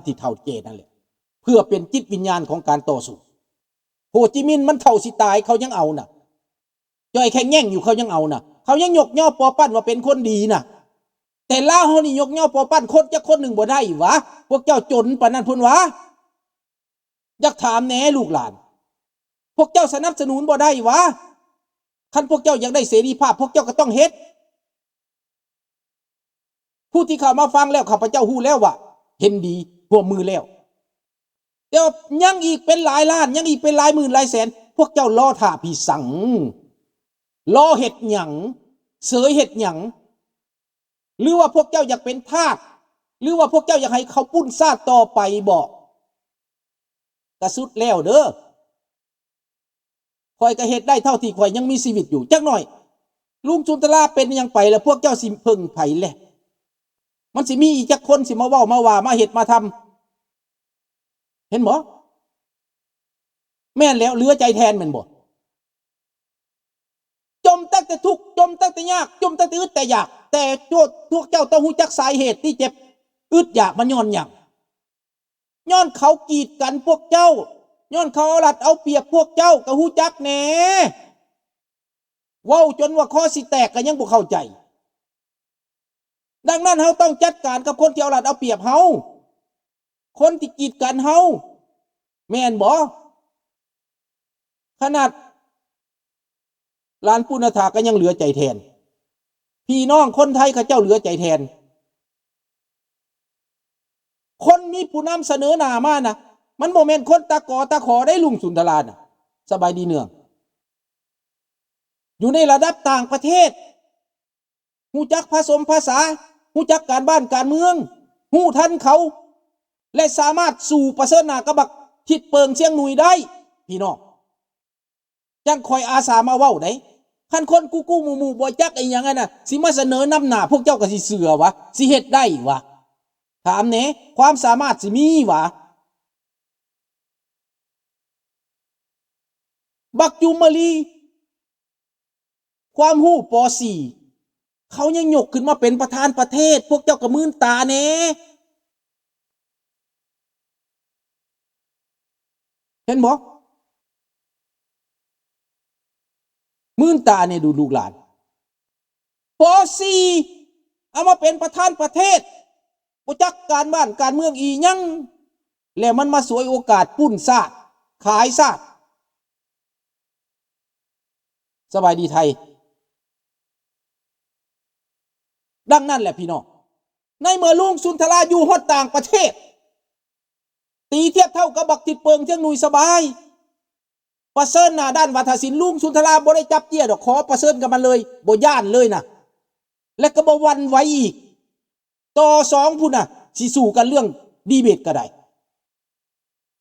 ທີ່ເຖົ້າແກ່ນັ້ນແຫຼະ ເພື່ອເປັນຈິດວິນຍານຂອງການຕໍ່ສູ້. ໂຮຈິມິນມັນເຖົ້າຊິຕາຍເຂົາຍັງເອົານະ, ຈ່ອຍແຂງແຍງຢູ່ເຂົາຍັງເອົານະ, ເຂົາຍັງຍົກຍໍປໍປັ້ນວ່າເປັນຄົນດີນະ. ແຕ່ລາວເຮົານີ້ຍົກຍໍປໍປັ້ນຄົນຈັກຄົນໜຶ່ງບໍ່ໄດ້ຫວາ? ພວກເຈົ້າຈົນປານນັ້ນພຸ້ນຫວາ? ຢາກຖາມແດ່ລູກຫຼານ, ພວກເຈົ້າສະໜັບສະໜູນບໍ່ໄດ້ຫວາ? ຄັນພວກເຈົ້າຢາກໄດ້ເສລີພາບ ພວກເຈົ້າກໍຕ້ອງເຮັດ. ຜູ້ທີ່ເຂົ້າມາຟັງແລ້ວ ຂ້າພະເຈົ້າຮູ້ແລ້ວວ່າເຫັນດີຮ່ວມມືແລ້ວ, ແຕ່ວ່າຍັງອີກເປັນຫຼາຍລ້ານ ຍັງອີກເປັນຫຼາຍໝື່ນຫຼາຍແສນ. ພວກເຈົ້າລໍຖ້າຜີສັງ, ລໍເຮັດຫຍັງ? ເສີຍເຮັດຫຍັງ? ຫຼືວ່າພວກເຈົ້າຢາກເປັນທາດ? ຫຼືວ່າພວກເຈົ້າຢາກໃຫ້ເຂົາປຸ້ນຊາດຕໍ່ໄປບໍ? ກະສຸດແລ້ວເດີ້. ຂ້ອຍກໍເຮັດໄດ້ເທົ່າທີ່ຂ້ອຍຍັງມີຊີວິດຢູ່. ຈັກໜ້ອຍລຸງສຸນທະລາເປັນຫຍັງໄປແລ້ວ ພວກເຈົ້າຊິເພິ່ງໃຜແລະ? ມັນຊິມີອີກຈັກຄົນຊິມາເວົ້າມາວ່າມາເຮັດມາທຳ? ເຫັນບໍ່? ແມ່ນແລ້ວ, ເຫຼືອໃຈແທນແມ່ນບໍ່? ຈົ່ມຕັ້ງແຕ່ທຸກ, ຈົ່ມຕັ້ງແຕ່ຍາກ, ຈົ່ມຕັ້ງແຕ່ອຶດແຕ່ຢາກ, ແຕ່ພວກເຈົ້າຕ້ອງຮູ້ຈັກສາເຫດທີ່ເຈັບອຶດຢາກມັນຍ້ອນຫຍັງ? ຍ້ອນເຂົາກີດກັນພວກເຈົ້າ, ຍ້ອນເຂົາເອົາລັດເອົາປຽບພວກເຈົ້າ, ກໍຮູ້ຈັກແດ່. ເວົ້າຈົນວ່າຄໍຊິແຕກກໍຍັງບໍ່ເຂົ້າໃຈ. ດັ່ງນັ້ນເຮົາຕ້ອງຈັດການກັບຄົນທີ່ເອົາລັດເອົາປຽບເຮົາ, ຄົນທີ່ກີດກັນເຮົາ, ແມ່ນບໍ່? ຂະໜາດຫຼານປຸນນະຖາກໍຍັງເຫຼືອໃຈແທນ, ພີ່ນ້ອງຄົນໄທເຂົາເຈົ້າເຫຼືອໃຈແທນ. ຄົນມີຜູ້ນຳສະເໜີໜ້າມານະ ມັນບໍ່ແມ່ນຄົນຕາກໍຕາຂໍໄດ໋ ລຸງສຸນທະລານະ. ສະບາຍດີເນືອງ, ຢູ່ໃນລະດັບຕ່າງປະເທດ, ຮູ້ຈັກຜະສົມພາສາ, ຮູ້ຈັກການບ້ານການເມືອງ, ຮູ້ທັນເຂົາ ແລະ ສາມາດສູ້ປະເຊີນໜ້າກັບບັກທິດເປິງຊຽງໜຸ່ຍໄດ້ ພີ່ນ້ອງ. ຈັ່ງຂ້ອຍອາສາມາເວົ້າໄດ໋. ຄັນຄົນກູໆໝູ່ໆບໍ່ຈັກອີ່ຫຍັງຫັ້ນນະ ຊິມາສະເໜີນຳໜ້າ ພວກເຈົ້າກໍຊິເຊື່ອຫວາ? ຊິເຮັດໄດ້ຫວາ? ຖາມແດ່, ຄວາມສາມາດຊິມີຫວາ? ບັກຈຸມມະລີ ຄວາມຮູ້ ປໍສີ່ ເຂົາຍັງຍົກຂຶ້ນມາເປັນປະທານປະເທດ, ພວກເຈົ້າກໍມືນຕາແດ່. ເຫັນບໍ່? ມືນຕາແດ່ດູລູກຫຼານ. ປໍສີ່ ເອົາມາເປັນປະທານປະເທດ, ບໍ່ຈັກການບ້ານການເມືອງອີ່ຫຍັງ, ແລ້ວມັນມາສວຍໂອກາດປຸ້ນຊາດ, ຂາຍຊາດ. ສະບາຍດີໄທ. ດັ່ງນັ້ນແຫຼະພີ່ນ້ອງ, ໃນເມື່ອລຸງສຸນທະລາຢູ່ຮອດຕ່າງປະເທດ, ຕີທຽບເທົ່າກັບບັກທິດເປິງຊຽງໜຸ່ຍສະບາຍ. ປະເຊີນໜ້າດ້ານວາທະສິນ, ລຸງສຸນທະລາບໍ່ໄດ້ຈັບເຈ້ຍດອກ, ຂໍປະເຊີນກັບມັນເລີຍ, ບໍ່ຢ້ານເລີຍນະ. ແລະກໍບໍ່ຫວັ່ນໄຫວອີກ. ຕໍ່ສອງພຸ້ນນະ ຊິສູ້ກັນເລື່ອງດີເບດກໍໄດ້.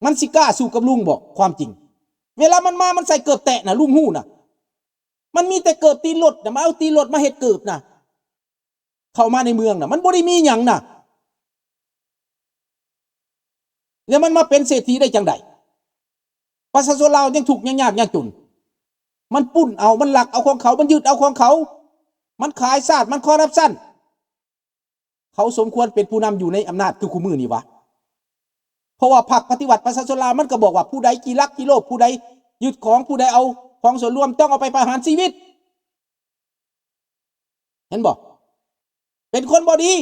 ມັນຊິກ້າສູ້ກັບລຸງບໍ? ຄວາມຈິງ ເວລາມັນມາ ມັນໃສ່ເກີບແຕະນະ, ລຸງຮູ້ນະ. ມັນມີແຕ່ເກີບຕີນລົດນະ, ມາເອົາຕີນລົດມາເຮັດເກີບນະ. ເຂົ້າມາໃນເມືອງນະ ມັນບໍ່ໄດ້ມີຫຍັງນະ. ແລ້ວມັນມາເປັນເສດຖີໄດ້ຈັ່ງໃດ? ປະຊາຊົນລາວຍັງທຸກ ຍັງຍາກ ຍາກຈົນ. ມັນປຸ້ນເອົາ, ມັນລັກເອົາຂອງເຂົາ, ມັນຍຶດເອົາຂອງເຂົາ, ມັນຂາຍຊາດ, ມັນຄໍຣັບຊັນ. ເຂົາສົມຄວນເປັນຜູ້ນຳຢູ່ໃນອຳນາດຄືຄູ່ມື້ນີ້ຫວາ? ເພາະວ່າພັກປະຕິວັດປະຊາຊົນລາວ ມັນກໍບອກວ່າ ຜູ້ໃດຂີ້ລັກຂີ້ໂລບ, ຜູ້ໃດຍຶດຂອງ, ຜູ້ໃດເອົາຂອງສ່ວນລວມ ຕ້ອງເອົາໄປປະຫານຊີວິດ. ເຫັນບໍ່? ເປັນຄົນບໍ່ດີ,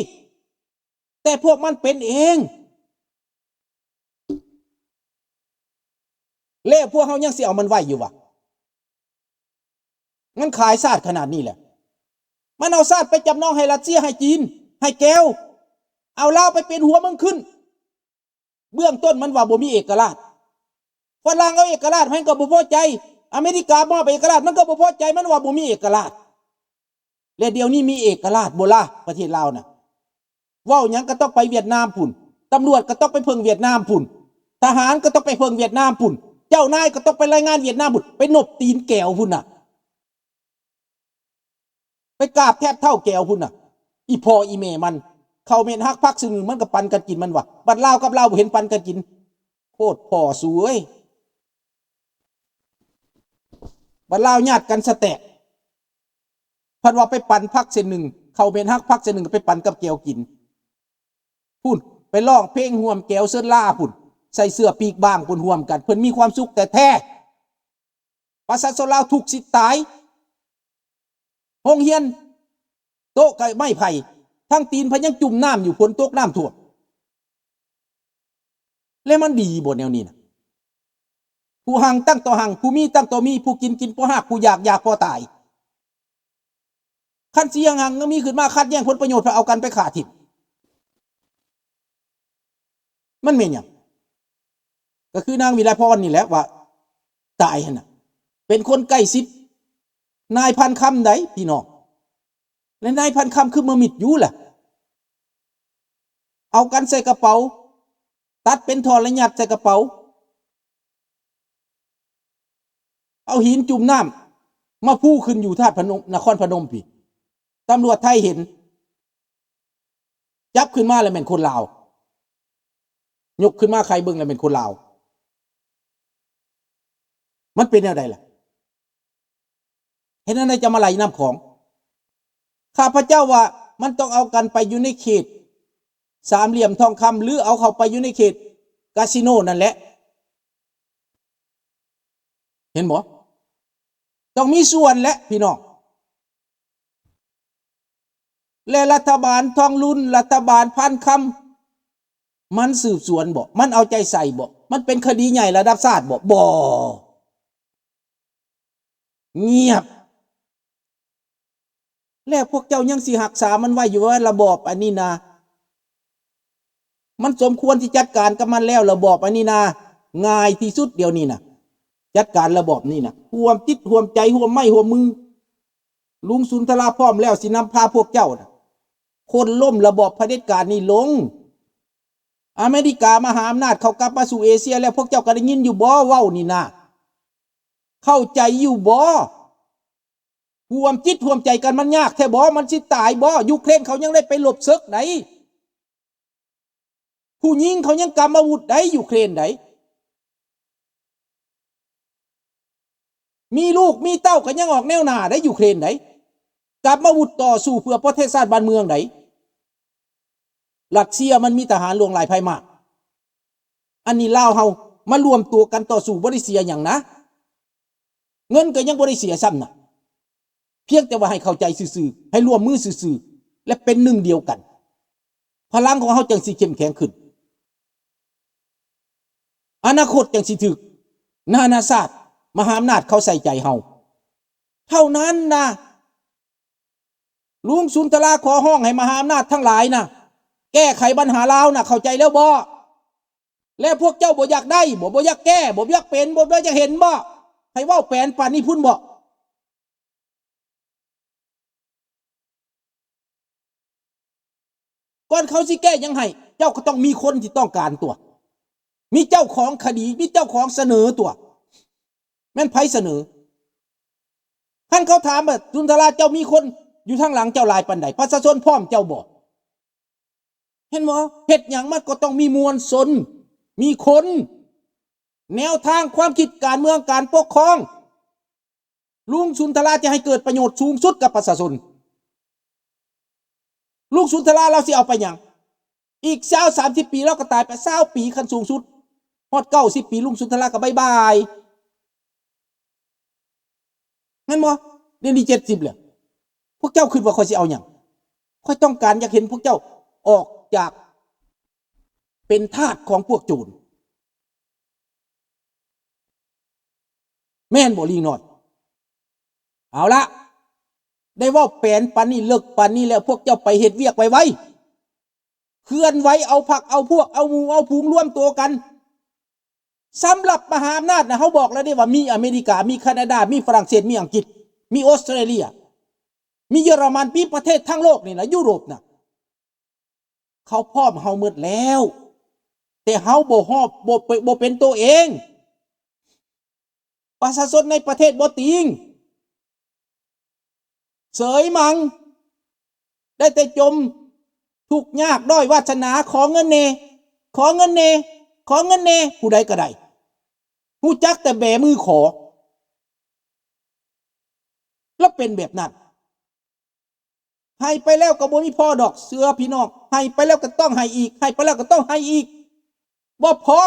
ແຕ່ພວກມັນເປັນເອງ. ແລ້ວພວກເຮົາຍັງຊິເອົາມັນໄວ້ຢູ່ຫວາ? ມັນຂາຍຊາດຂະໜາດນີ້ແຫຼະ. ມັນເອົາຊາດໄປຈຳນອງໃຫ້ຣັດເຊຍ, ໃຫ້ຈີນ, ໃຫ້ແກວ, ເອົາລາວໄປເປັນຫົວເມືອງຂຶ້ນ. ເບື້ອງຕົ້ນມັນວ່າບໍ່ມີເອກະລາດ. ຝຣັ່ງເອົາເອກະລາດ ມັນກໍບໍ່ພໍໃຈ. ອາເມລິກາມອບເອກະລາດ ມັນກໍບໍ່ພໍໃຈ, ມັນວ່າບໍ່ມີເອກະລາດ. ແລະ ດຽວນີ້ມີເອກະລາດບໍ່ລະ ປະເທດລາວນະ? ເວົ້າຫຍັງກໍຕ້ອງໄປຫວຽດນາມພຸ້ນ, ຕຳຫຼວດກໍຕ້ອງໄປເພິ່ງຫວຽດນາມພຸ້ນ, ທະຫານກໍຕ້ອງໄປເພິ່ງຫວຽດນາມພຸ້ນ, ເຈົ້ານາຍກໍຕ້ອງໄປລາຍງານຫວຽດນາມພຸ້ນ, ໄປນົບຕີນແກວພຸ້ນນະ, ໄປກາບແທບເທົ້າແກວພຸ້ນນະ. ອີພໍ່ອີແມ່ມັນ ເຂົ້າເມັດຫັກຜັກຊຶງ ມັນກໍປັນກັນກິນ ມັນວ່າ. ບັດລາວກັບລາວບໍ່ເຫັນປັນກັນກິນ. ໂພດພໍ່ສູເອີຍ. ບັດລາວຍາດກັນສະແຕກ ພັດວ່າໄປປັນຜັກເສັ້ນໜຶ່ງ, ເຂົ້າເມັດຫັກຜັກເສັ້ນໜຶ່ງ ໄປປັນກັບແກວກິນ. ພຸ້ນ ໄປ ຮ້ອງເພງຮ່ວມແກວເຊີນລາພຸ້ນ ໃສ່ເສື້ອປີກບາງພຸ້ນ ຮ່ວມກັນ ເພິ່ນມີຄວາມສຸກແທ້ໆ. ປະຊາຊົນລາວທຸກຊິຕາຍ ໂຮງຮຽນໂຕະກະໄມ້ໄຜ່ ທັງຕີນເພິ່ນຍັງຈຸ່ມນ້ຳຢູ່ ຝົນຕົກນ້ຳຖ້ວມ ແລະມັນດີບໍ່ແນວນີ້ນະ? ຜູ້ຮັ່ງຕັ້ງຕໍ່ຮັ່ງ ຜູ້ມີຕັ້ງຕໍ່ມີ ຜູ້ກິນກິນພໍຮາກ ຜູ້ຢາກຢາກພໍຕາຍ. ຄັນຊິຍັງຮັ່ງມີຂຶ້ນມາ ຂັດແຍ່ງຜົນປະໂຫຍດ ເອົາກັນໄປຂ້າຖິ້ມ ມັນແມ່ນຫຍັງ? ກໍຄືນາງວິໄລພອນນີ້ແຫຼະວ່າຕາຍຫັ້ນນະ ເປັນຄົນໃກ້ຊິດນາຍພັນຄຳໃດ໋ພີ່ນ້ອງ ແລະນາຍພັນຄຳຄືມາມິດຢູ່ລະ ເອົາກັນໃສ່ກະເປົາ ຕັດເປັນທ່ອນແລ້ວຍັດໃສ່ກະເປົາ ເອົາຫີນຈຸ່ມນ້ຳມາພູຂຶ້ນຢູ່ທາດພະນົມ ນະຄອນພະນົມພີ້ ຕຳຫຼວດໄທເຫັນ ຈັບຂຶ້ນມາແລ້ວແມ່ນຄົນລາວ ຍົກຂຶ້ນມາໄຂເບິ່ງແລ້ວແມ່ນຄົນລາວ ມັນເປັນແນວໃດລະ? ເຮັດແນວໃດຈະມາໄຫຼນ້ຳຂອງ? ຂ້າພະເຈົ້າວ່າມັນຕ້ອງເອົາກັນໄປຢູ່ໃນເຂດສາມຫຼ່ຽມທອງຄຳ ຫຼືເອົາເຂົ້າໄປຢູ່ໃນເຂດກາສິໂນນັ້ນແຫຼະ ເຫັນບໍ່? ຕ້ອງມີສ່ວນແຫຼະພີ່ນ້ອງ ແລະລັດຖະບານທອງລຸນ ລັດຖະບານພັນຄຳ ມັນສືບສວນບໍ່? ມັນເອົາໃຈໃສ່ບໍ່? ມັນເປັນຄະດີໃຫຍ່ລະດັບຊາດບໍ່? ບໍ່ ງຽບ ແລ້ວພວກເຈົ້າຍັງຊິຮັກສາມັນໄວ້ຢູ່ວ່າ ລະບອບອັນນີ້ນະ ມັນສົມຄວນທີ່ຈັດການກັບມັນແລ້ວ ລະບອບອັນນີ້ນະ ງ່າຍທີ່ສຸດດຽວນີ້ນະ ຈັດການລະບອບນີ້ນະ ຮ່ວມຈິດຮ່ວມໃຈ ຮ່ວມໄມ້ຮ່ວມມື ລຸງສຸນທະລາພ້ອມແລ້ວ ຊິນຳພາພວກເຈົ້ານະ ໂຄ່ນລົ້ມລະບອບຜະເດັດການນີ້ລົງ. ອາເມລິກາມະຫາອຳນາດເຂົາກັບມາສູ່ເອເຊຍແລ້ວ ພວກເຈົ້າກໍໄດ້ຍິນຢູ່ບໍ່ເວົ້ານີ້ນະ? ເຂົ້າໃຈຢູ່ບໍ່? ຮ່ວມຈິດຮ່ວມໃຈກັນ ມັນຍາກແທ້ບໍ່? ມັນຊິຕາຍບໍ່? ຢູເຄຣນເຂົາຍັງໄດ້ໄປລົບເສິກໃດ໋ ຜູ້ຍິງເຂົາຍັງກຳອາວຸດໃດ໋ ຢູເຄຣນໃດ໋ ມີລູກມີເຕົ້າກໍຍັງອອກແນວໜ້າໃດ໋ ຢູເຄຣນໃດ໋ ກຳອາວຸດຕໍ່ສູ້ເພື່ອປະເທດຊາດບ້ານເມືອງໃດ໋. ຣັດເຊຍມັນມີທະຫານຫຼວງຫຼາຍພາຍມາກ ອັນນີ້ລາວເຮົາມາລວມຕົວກັນຕໍ່ສູ້ ບໍ່ໄດ້ເສຍຫຍັງນະ ເງິນກໍຍັງບໍ່ໄດ້ເສຍຊ້ຳນະ ພຽງແຕ່ວ່າໃຫ້ເຂົ້າໃຈຊື່ໆ ໃຫ້ຮ່ວມມືຊື່ໆ ແລະເປັນໜຶ່ງດຽວກັນ ພະລັງຂອງເຮົາຈັ່ງຊິເຂັ້ມແຂງຂຶ້ນ ອະນາຄົດຈັ່ງຊິຖືກນານາຊາດມະຫາອຳນາດເຂົາໃສ່ໃຈເຮົາເທົ່ານັ້ນນະ. ລຸງສຸນທະລາຂໍຮ້ອງໃຫ້ມະຫາອຳນາດທັງຫຼາຍນະ ແກ້ໄຂບັນຫາລາວນະ ເຂົ້າໃຈແລ້ວບໍ່? ແລະພວກເຈົ້າບໍ່ຢາກໄດ້ບໍ່? ບໍ່ຢາກແກ້ບໍ່? ບໍ່ຢາກເປັນບໍ່? ບໍ່ຢາກເຫັນບໍ່? ໃຫ້ເວົ້າແປນປານນີ້ພຸ້ນບໍ່? ກ່ອນເຂົາຊິແກ້ຫຍັງໃຫ້ ເຈົ້າກໍຕ້ອງມີຄົນທີ່ຕ້ອງການຕົວະ ມີເຈົ້າຂອງຄະດີ ມີເຈົ້າຂອງສະເໜີຕົວະ ແມ່ນໃຜສະເໜີ? ຄັນເຂົາຖາມວ່າ ສຸນທະລາ ເຈົ້າມີຄົນຢູ່ທາງຫຼັງເຈົ້າຫຼາຍປານໃດ? ປະຊາຊົນພ້ອມເຈົ້າບໍ່? ເຫັນບໍ່? ເຮັດຫຍັງມັນກໍຕ້ອງມີມວນຊົນ ມີຄົນ ແນວທາງຄວາມຄິດ ການເມືອງ ການປົກຄອງ ລຸງສຸນທະລາຈະໃຫ້ເກີດປະໂຫຍດສູງສຸດກັບປະຊາຊົນ. ລຸງສຸນທະລາລາວຊິເອົາໄປຫຍັງ? ອີກຊາວສາມສິບປີລາວກໍຕາຍໄປ ຊາວປີ ຄັນສູງສຸດ ຮອດເກົ້າສິບປີ ລຸງສຸນທະລາກໍບາຍບາຍ ແມ່ນບໍ່? ດຽວນີ້ເຈັດສິບແລ້ວ ພວກເຈົ້າຄິດວ່າຂ້ອຍຊິເອົາຫຍັງ? ຂ້ອຍຕ້ອງການຢາກເຫັນພວກເຈົ້າອອກຈາກເປັນທາດຂອງພວກໂຈນ. ແມ່ນບໍ່ ລີງນ້ອຍ? ເອົາລະ ໄດ້ເວົ້າແປນປານນີ້ ເລິກປານນີ້ແລ້ວ ພວກເຈົ້າໄປເຮັດວຽກໄວໆ ເຄື່ອນໄຫວ ເອົາພັກເອົາພວກ ເອົາໝູ່ເອົາຝູງ ລວມໂຕກັນ. ສຳລັບມະຫາອຳນາດນະ ເຮົາບອກແລ້ວເດ້ວ່າ ມີອາເມລິກາ ມີຄານາດາ ມີຝຣັ່ງເສດ ມີອັງກິດ ມີອົດສະຕຣາເລຍ ມີເຢຍລະມັນ ມີປະເທດທັງໂລກນີ້ນະ ຢູໂຣບນະ ເຂົາພ້ອມເຮົາໝົດແລ້ວ ແຕ່ເຮົາບໍ່ຮອບ ບໍ່ເປັນ ບໍ່ເປັນໂຕເອງ. ປະຊາຊົນໃນປະເທດບໍ່ຕີງ ເສີຍມັງ ໄດ້ແຕ່ຈົ່ມທຸກຍາກດ້ອຍວາດສະໜາ ຂໍເງິນແດ່ ຂໍເງິນແດ່ ຂໍເງິນແດ່ ຜູ້ໃດກໍໄດ້ ຮູ້ຈັກແຕ່ແບມືຂໍ ລະເປັນແບບນັ້ນ. ໃຫ້ໄປແລ້ວກໍບໍ່ມີພໍດອກ ເຊື່ອພີ່ນ້ອງ, ໃຫ້ໄປແລ້ວກໍຕ້ອງໃຫ້ອີກ, ໃຫ້ໄປແລ້ວກໍຕ້ອງໃຫ້ອີກ, ບໍ່ພໍ.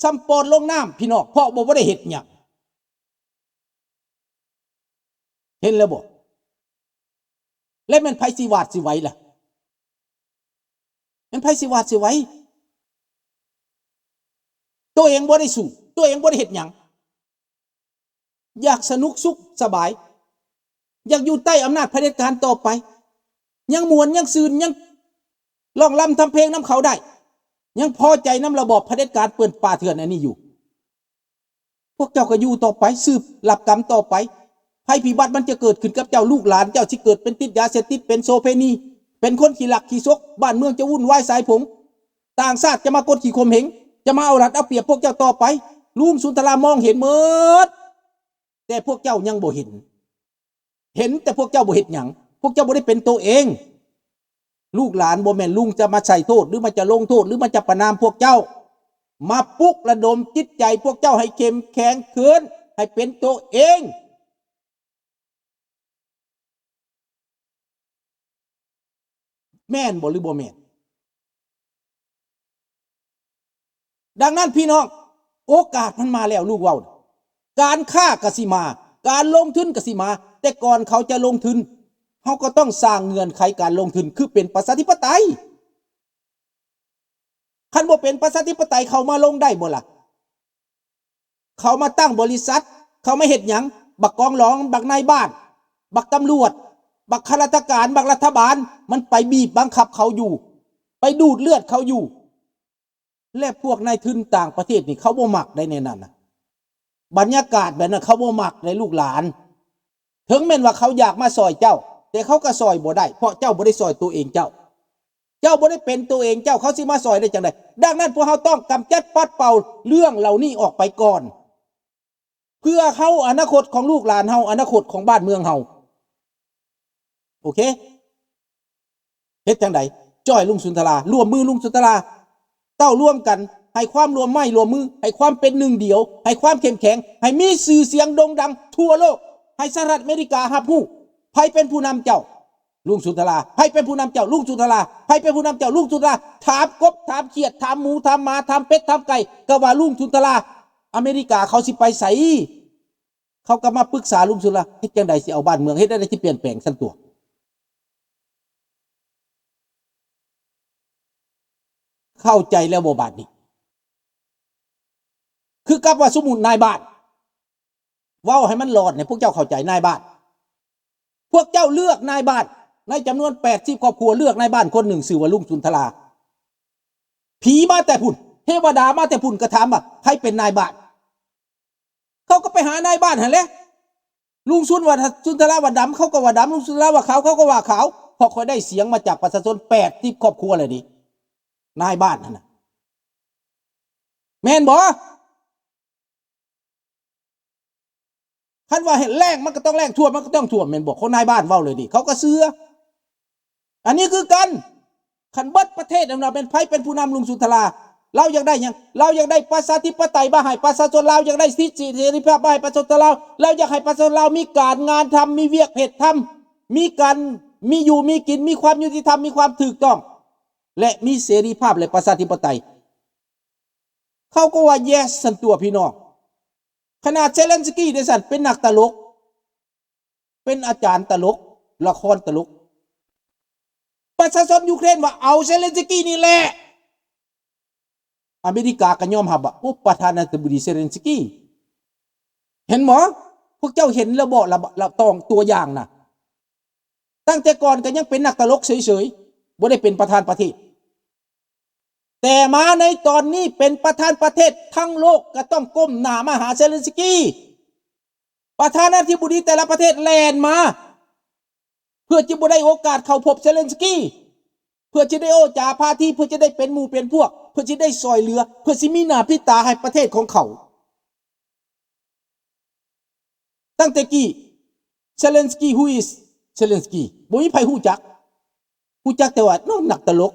ສ່ຳປອນລົງນ້ຳພີ່ນ້ອງ ເພາະບໍ່ ບໍ່ໄດ້ເຮັດຫຍັງ. ເຫັນແລ້ວບໍ່? ແລະແມ່ນໃຜຊິຫວາດຊິໄຫວລະ? ແມ່ນໃຜຊິຫວາດຊິໄຫວ? ໂຕເອງບໍ່ໄດ້ສູ້, ໂຕເອງບໍ່ໄດ້ເຮັດຫຍັງ. ຢາກສະໜຸກສຸກສະບາຍ, ຢາກຢູ່ໃຕ້ອຳນາດຜະເດັດການຕໍ່ໄປ, ຍັງມ່ວນ ຍັງຊື່ນ ຍັງຮ້ອງລຳທຳເພງນຳເຂົາໄດ້, ຍັງພໍໃຈນຳລະບອບຜະເດັດການເປື້ອນປ່າເຖື່ອນອັນນີ້ຢູ່. ພວກເຈົ້າກໍຢູ່ຕໍ່ໄປ, ສືບຮັບກຳຕໍ່ໄປ. ໄພພິບັດມັນຈະເກີດຂຶ້ນກັບເຈົ້າ, ລູກຫຼານເຈົ້າຊິເກີດເປັນຕິດຢາເສບຕິດ, ເປັນໂສເພນີ, ເປັນຄົນຂີ້ລັກຂີ້ສົກ, ບ້ານເມືອງຈະວຸ່ນວາຍສາຍຜົງ. ຕ່າງຊາດຈະມາກົດຂີ່ຂົ່ມເຫງ, ຈະມາເອົາລັດເອົາປຽບພວກເຈົ້າຕໍ່ໄປ. ລຸງສຸນທະລາມອງເຫັນໝົດ, ແຕ່ພວກເຈົ້າຍັງບໍ່ເຫັນ. ເຫັນແຕ່ພວກເຈົ້າບໍ່ເຮັດຫຍັງ, ພວກເຈົ້າບໍ່ໄດ້ເປັນໂຕເອງ. ລູກຫຼານ ບໍ່ແມ່ນລຸງຈະມາໃສ່ໂທດ ຫຼື ມາຈະລົງໂທດ ຫຼື ມາຈະປະນາມພວກເຈົ້າ. ມາປຸກລະດົມຈິດໃຈພວກເຈົ້າໃຫ້ເຂັ້ມແຂງຂຶ້ນ, ໃຫ້ເປັນໂຕເອງ. ແມ່ນບໍ່ ຫຼື ບໍ່ແມ່ນ? ດັ່ງນັ້ນພີ່ນ້ອງ, ໂອກາດມັນມາແລ້ວ, ລູກເວົ້ານະ, ການຄ້າກະຊິມາ, ການລົງທຶນກະຊິມາ, ແຕ່ກ່ອນເຂົາຈະລົງທຶນ, ເຮົາກໍຕ້ອງສ້າງເງື່ອນໄຂການລົງທຶນ ຄືເປັນປະຊາທິປະໄຕ. ຄັນບໍ່ເປັນປະຊາທິປະໄຕ ເຂົາມາລົງໄດ້ບໍ່ລະ? ເຂົາມາຕັ້ງບໍລິສັດ, ເຂົາມາເຮັດຫຍັງ? ບັກກອງຫຼອງ, ບັກນາຍບ້ານ, ບັກຕຳຫຼວດ, ບັກຂ້າລາຊະການ, ບັກລັດຖະບານ, ມັນໄປບີບບັງຄັບເຂົາຢູ່, ໄປດູດເລືອດເຂົາຢູ່. ແລະ ພວກນາຍທຶນຕ່າງປະເທດນີ້ ເຂົາບໍ່ມັກໄດ໋ແນວນັ້ນນະ. ບັນຍາກາດແບບນັ້ນເຂົາບໍ່ມັກເດ້ລູກຫຼານ. ເຖິງແມ່ນວ່າເຂົາຢາກມາຊ່ອຍເຈົ້າ, ແຕ່ເຂົາກໍຊ່ອຍບໍ່ໄດ້, ເພາະເຈົ້າບໍ່ໄດ້ຊ່ອຍໂຕເອງເຈົ້າ. ເຈົ້າບໍ່ໄດ້ເປັນໂຕເອງເຈົ້າ, ເຂົາຊິມາຊ່ອຍໄດ້ຈັ່ງໃດ? ດັ່ງນັ້ນ ພວກເຮົາຕ້ອງກຳຈັດປັດເປົ່າເລື່ອງເຫຼົ່ານີ້ອອກໄປກ່ອນ, ເພື່ອເຮົາ, ອະນາຄົດຂອງລູກຫຼານເຮົາ, ອະນາຄົດຂອງບ້ານເມືອງເຮົາ. ໂອເຄ? ເຮັດຈັ່ງໃດ? ຊ່ອຍລຸງສຸນທະລາ, ຮ່ວມມືລຸງສຸນທະລາ, ເຕົ້າລວມກັນ, ໃຫ້ຄວາມຮ່ວມໄມ້ຮ່ວມມື, ໃຫ້ຄວາມເປັນໜຶ່ງດຽວ, ໃຫ້ຄວາມເຂັ້ມແຂງ, ໃຫ້ມີຊື່ສຽງໂດ່ງດັງທົ່ວໂລກ, ໃຫ້ສະຫະລັດອາເມລິກາຮັບຮູ້. ໃຜເປັນຜູ້ນຳເຈົ້າ? ລຸງສຸນທະລາ. ໃຜເປັນຜູ້ນຳເຈົ້າ? ລຸງສຸນທະລາ. ໃຜເປັນຜູ້ນຳເຈົ້າ? ລຸງສຸນທະລາ. ຖາມກົບ, ຖາມຂຽດ, ຖາມໝູ, ຖາມໝາ, ຖາມເປັດ, ຖາມໄກ່, ກໍວ່າລຸງສຸນທະລາ. ອາເມລິກາເຂົາຊິໄປໃສ? ເຂົາກໍມາປຶກສາລຸງສຸນລາ ເຮັດຈັ່ງໃດຊິເອົາບ້ານເມືອງ, ເຮັດຈັ່ງໃດຊິປ່ຽນແປງຊັ້ນຕົວະ. ເຂົ້າໃຈແລ້ວບໍ່ບາດນີ້? ຄືກັບວ່າສົມມຸດນາຍບ້ານ, ເວົ້າໃຫ້ມັນຫຼອດໃຫ້ພວກເຈົ້າເຂົ້າໃຈ, ນາຍບ້ານ, ພວກເຈົ້າເລືອກນາຍບ້ານ, ໃນຈຳນວນແປດສິບຄອບຄົວ ເລືອກນາຍບ້ານຄົນໜຶ່ງ ຊື່ວ່າລຸງສຸນທະລາ. ຜີມາແຕ່ພຸ້ນ, ເທວະດາມາແຕ່ພຸ້ນ, ກໍຖາມວ່າໃຜເປັນນາຍບ້ານ? ເຂົາກໍໄປຫານາຍບ້ານຫັ້ນແຫຼະ. ລຸງສຸນວ່າ, ສຸນທະລາວ່າດຳ, ເຂົາກໍວ່າດຳ, ລຸງສຸນທະລາວ່າຂາວ, ເຂົາກໍວ່າຂາວ, ເພາະຂ້ອຍໄດ້ສຽງມາຈາກປະຊາຊົນແປດສິບຄອບຄົວແລ້ວນີ້, ນາຍບ້ານຫັ້ນນະ. ແມ່ນບໍ່? ຄັນວ່າແລ້ງມັນກໍຕ້ອງແລ້ງ, ຖ້ວມມັນກໍຕ້ອງຖ້ວມ, ແມ່ນບໍ່? ຂອງນາຍບ້ານເວົ້າເລີຍນີ້, ເຂົາກໍເຊື່ອ. ອັນນີ້ຄືກັນ, ຄັນເບິດປະເທດນັ້ນວ່າແມ່ນໃຜເປັນຜູ້ນຳ? ລຸງສຸນທະລາ. ລາວຢາກໄດ້ຫຍັງ? ລາວຢາກໄດ້ປະຊາທິປະໄຕ, ບໍ່ໃຫ້ປະຊາຊົນລາວ, ຢາກໄດ້ສິດທິເສລີພາບ, ບໍ່ໃຫ້ປະຊາຊົນລາວ, ລາວຢາກໃຫ້ປະຊາຊົນລາວມີການງານທຳ, ມີວຽກເຮັດທຳ, ມີການມີຢູ່ມີກິນ, ມີຄວາມຍຸຕິທຳ, ມີຄວາມຖືກຕ້ອງ ແລະ ມີເສລີພາບ ແລະ ປະຊາທິປະໄຕ. ເຂົາກໍວ່າ yes ຊັ້ນຕົວະພີ່ນ້ອງ. ຂະໜາດເຊເລັນສະກີເດຊັ້ນ ເປັນນັກຕະຫຼົກ, ເປັນອາຈານຕະຫຼົກ, ລະຄອນຕະຫຼົກ. ປະຊາຊົນຢູເຄຣນວ່າເອົາເຊເລັນສະກີນີ້ແຫຼະ. ອາເມລິກາກໍຍອມຮັບວ່າ ໂອ້ ປະທານາທິບໍດີເຊເລັນສະກີ. ເຫັນບໍ່? ພວກເຈົ້າເຫັນແລ້ວບໍ່? ລະ, ລະ, ຕົວຢ່າງນະ. ຕັ້ງແຕ່ກ່ອນກໍຍັງເປັນນັກຕະຫຼົກເສີຍໆ, ບໍ່ໄດ້ເປັນປະທານປະເທດ. ແຕ່ມາໃນຕອນນີ້ເປັນປະທານປະເທດ, ທັງໂລກກໍຕ້ອງກົ້ມໜ້າມາຫາເຊເລັນສະກີ. ປະທານາທິບໍດີແຕ່ລະປະເທດແລ່ນມາ ເພື່ອຈະບໍ່ໄດ້ໂອກາດເຂົ້າພົບເຊເລັນສະກີ, ເພື່ອຈະໄດ້ໂອ້ຈາພາທີ, ເພື່ອຈະໄດ້ເປັນໝູ່ເປັນພວກ, ເພື່ອຈະໄດ້ຊ່ອຍເຫຼືອ, ເພື່ອຊິມີໜ້າມີຕາໃຫ້ປະເທດຂອງເຂົາ. ຕັ້ງແຕ່ກີ້ Zelensky, who is Zelensky? ບໍ່ມີໃຜຮູ້ຈັກ, ຮູ້ຈັກແຕ່ວ່ານ້ອງນັກຕະຫຼົກ.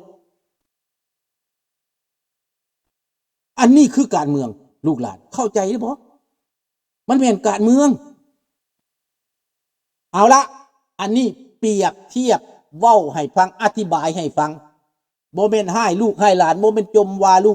ອັນນີ້ຄືການເມືອງ, ລູກຫຼານເຂົ້າໃຈຫຼືບໍ່? ມັນແມ່ນການເມືອງ. ເອົາລະ, ອັນນີ້ ປຽບທຽບ ເວົ້າໃຫ້ຟັງ ອະທິບາຍໃຫ້ຟັງ ບໍ່ແມ່ນຮ້າຍລູກຮ້າຍຫຼານ ບໍ່ແມ່ນຈົ່ມວ່າລູກ